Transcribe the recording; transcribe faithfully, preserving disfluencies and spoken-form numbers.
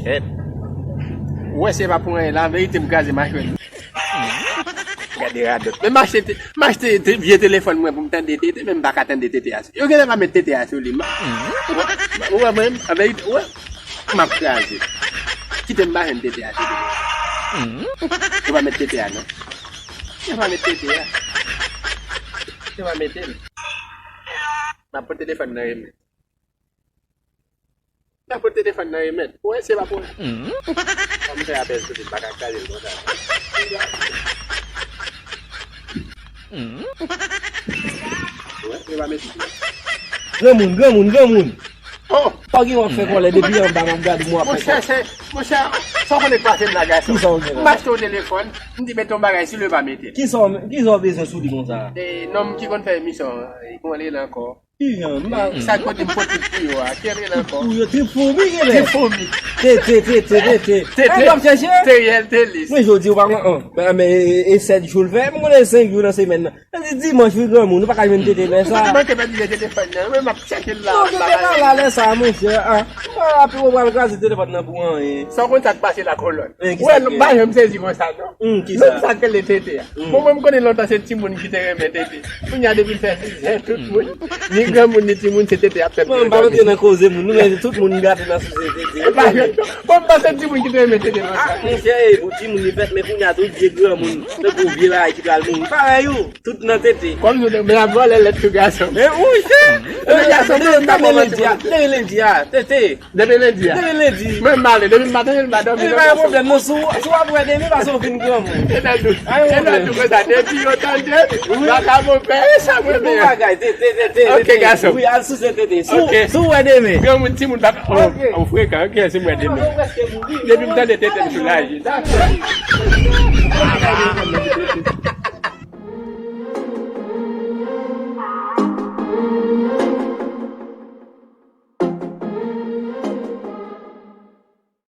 Kèt. Ou wè se pa pou anyen la, an verite m kraze machwè. Gade radòt. Men m achte te- m achte te- vye telefòn mwen pou m tande tete, men m pa ka tande tete a. Yo genlè pa met tete a sou li. M- Ou wè mwen, an verite, ou wè. M ap kraze. Kite m pa jwenn tete a sou li. Yo pa met tete a non. Yo pa met tete a. Yo pa mete l. M ap pran telefòn nan remèt. M ap pran telefòn nan remèt. Ou wè se pa pou. Kòm fè apèl sou li, m pa ka kraze l konsa. Ou wè, yo pa mete l. Granmoun, granmoun, granmoun. Oh! Ou gen w ap fè kòlè depi anba m ap gade w ap fè kòlè. Monchè, se, monchè, sa w konnen k pase m la, gason. Kisa w gen la? M achte yon telefòn, m di mete yon bagay sou li, yo pa mete l. Kisa w, kisa w bezwen sou li konsa? E, nonm ki konn fè emisyon an, e, kòman li rele ankò? Ki jan? M pa Sa kote m pot tout pou yo a, ki rele ankò? Pou yo, trip foumi genlè. Trip foumi. Te, te, te, te, te, te. Te, te. Ay, w ap chèche? Teriel Telis. Men jodi w pa konn, an. Men, men, e, e sèt jou l fè, m konnen senk jou nan semèn nan. Sa di dimanch wi granmoun, ou pa ka jwenn tete lè sa. Ou pa te manke pèdi vye telefòn nan, men m ap chèche l la. Non, tete pa la lè sa, monchè. Ah, ah, pi ou pral kraze telefòn nan pou anyen. Sa w konn sa k pase la kolòn. Men ki Ou wè, sa l gen? Pa janm sezi konsa, non. Hmm, ki Nonm sa? Sa k rele tete a. Hmm. Bon, mwen, m konnen lontan se timoun ki te renmen tete. Kounye a, depi l fè zen, tout moun, ni granmoun, ni timoun, se tete y ap fè l. Mwen, m pa rantre nan koze moun, nou, men tout moun gate nan sosyete. E pa janm, non. Bon, m panse timoun ki te renmen tete lontan. Ah, monchè, e, pou timoun li fèt, men kounye a, tout vye granmoun, tankou vye bagay ki pral mouri. Parèy ou. Tout nan tete. Kòm nou te, men ap vòlè lèt tou gason. Men wi, se. Men gason, men m pa Depi lendi a, depi lendi a, tete. Depi lendi a. Depi lendi. Men m ale, depi m pa tande l, m pa dòmi. E pa gen pwoblèm, non, si w, si w ap wè demen, pase w fin granmoun. E nan dou, e nan dou konsa, depi yo tande, vakabon pè, e sa mwen Bon men. Bagay, tete, tete, Ok, tete. Gason. Wi, al souse tete. Si w, Ok. Si w wè demen. Granmoun, timoun, papa. Oh, Ok. Oh, frekan, ok, se mwen demen. Ou prèske mouri. Depi m tande tete, m soulaje. Dakò.